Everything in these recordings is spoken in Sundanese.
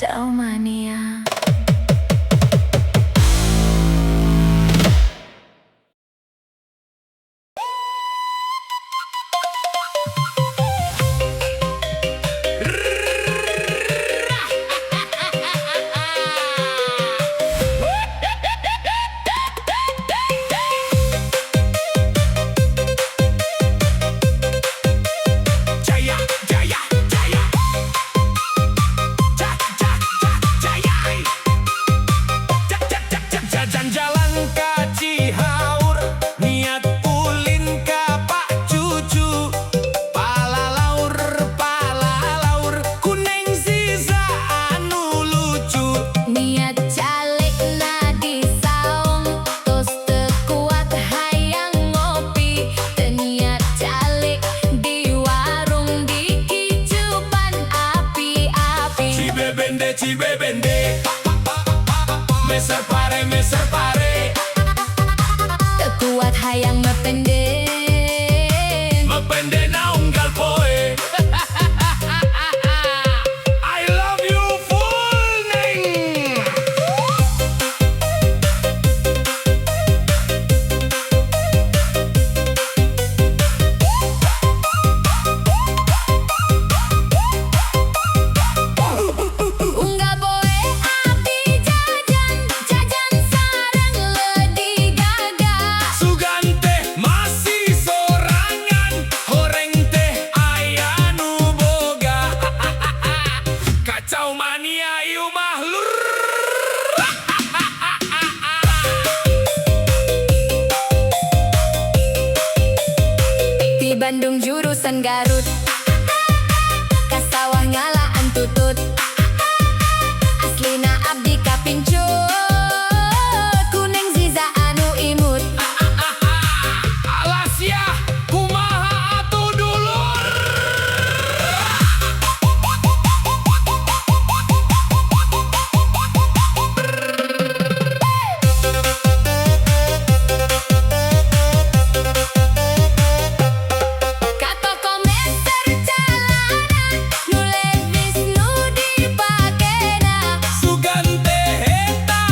Kacau mania. Jaya, jaya, jaya. Ja, ja, ja, jaya. Ja, ja, ja, ja. Jajan jalan ka Cihaur, niat ulin ka Pak Cucu. Palalaur, palalaur, ku Neng Ziza anu lucu. Niat calik na di saung, tos teu kuat hayang ngopi. Teu niat calik di warung, dikicupan api-api. Cibebende, cibebende, meser pare, meser pare. Teu kuat hayang mepende. Mepende na unggal poe. I love you full, Neng. Unggal poe abdi jajan, jajan sareng Lady Gaga. Sugan teh masih sorangan, horeng teh aya nu boga. Kacau mania ieu mah, lur. Di Bandung jurusan Garut, ka sawah ngalaan tutut. Aslina abdi kapincut ku Neng Ziza anu imut. Alah sia, kumaha atuh, dulur? Ka toko meser calana nu Levi's nu dipakena. Sugan teh eta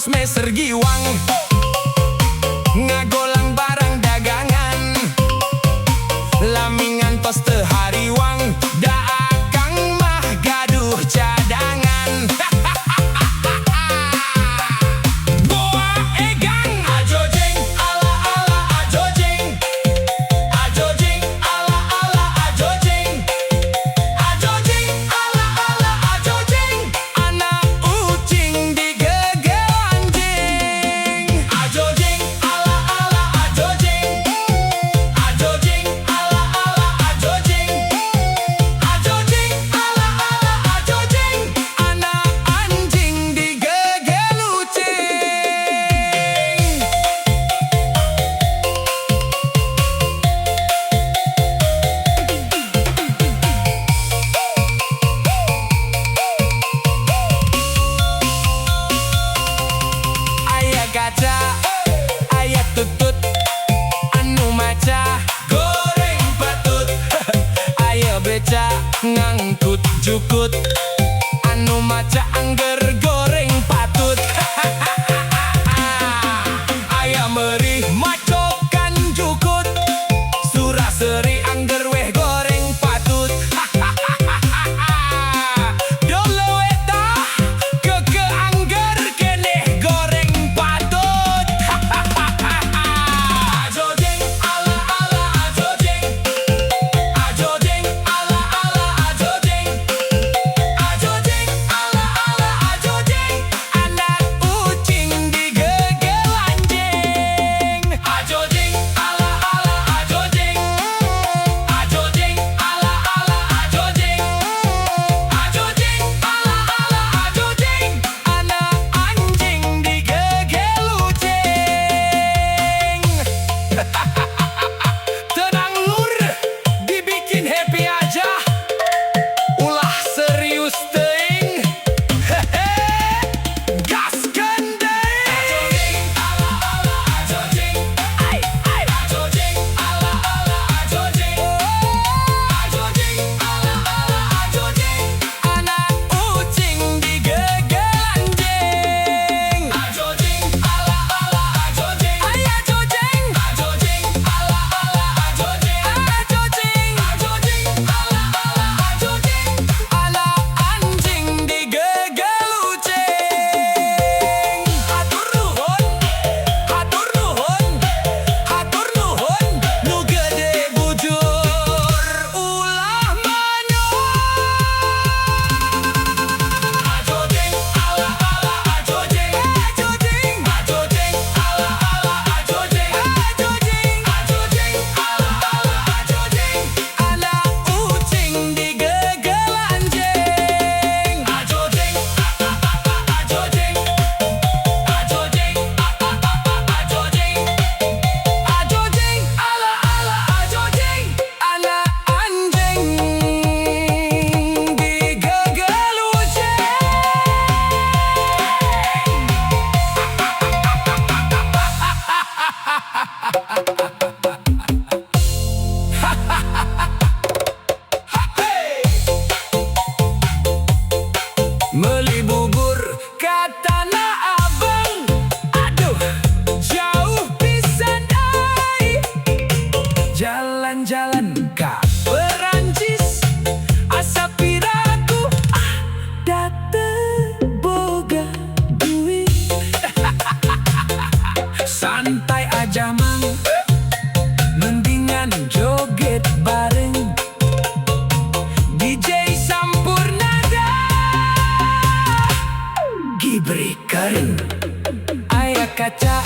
Ngantos meser giwang, ngagolang barang dagangan. Lami ngantos teu hariwang, da akang mah gaduh cadangan. Boa egang. Ajojeng ala ala ajojeng. Ajojeng ala ala ajojeng. Ajojeng ala ala ajojeng. Anak ucing digegel anjing. Ajojeng ala ala ajojeng. Ajojeng ala ala ajojeng. Ajojeng ala ala ajojeng. Anak anjing digegel ucing. Aya kaca, aya tutut, anu maca goreng patut. Aya beca ngangkut jukut, anu maca angger goreng patut. Aya meri macokan jukut, surah seri angger weh goreng patut. Dolo eta keke angger keneh goreng patut. Ajojeng ala ala ajojeng. Ajojeng ala ala ajojeng. Ajojeng ala ala ajojeng. Anak ucing digegel anjing. Ajojeng ala ala ajojeng. Ajojeng ala ala ajojeng. Ajojeng ala ala ajojeng. Anak anjing digegel ucing. Tenang, lur, dibikin happy aja. Ulah serius teuing. Hehe. Gaskeun deui. Ajojeng ala ala ajojeng. Ai ai. Ajojeng ala ala ajojeng. Ajojeng ala ala ajojeng. Anak ucing digegel anjing. Ajojeng ala ala ajojeng. Ay ajojeng. Ajojeng ala ala ajojeng. Ajojeng. Ajojeng ala ala ajojeng. Anak anjing digegel ucing. Hatur nuhun, hatur nuhun, hatur nuhun, nu gede bujur ulah manyur. Ajojeng ala ala ajojeng. Ajojeng. Ajojeng ala ala ajojeng. Ajojeng. Ajojeng ala ala ajojeng. Anak ucing digegel anjing. Ajojeng ajojeng. Ajojeng ajojeng. Ajojeng ala ala ajojeng. Anak anjing digegel ucing. Hey! Meli bubur ka Tanah Abang. Aduh, jauh pisan ai. Jalan-jalan ka Perancis, asa piraku ah da teu boga duit. Santai aja, mang. Mendingan joget bareng DJ Sampurnada. Gibri kering. Aya kaca.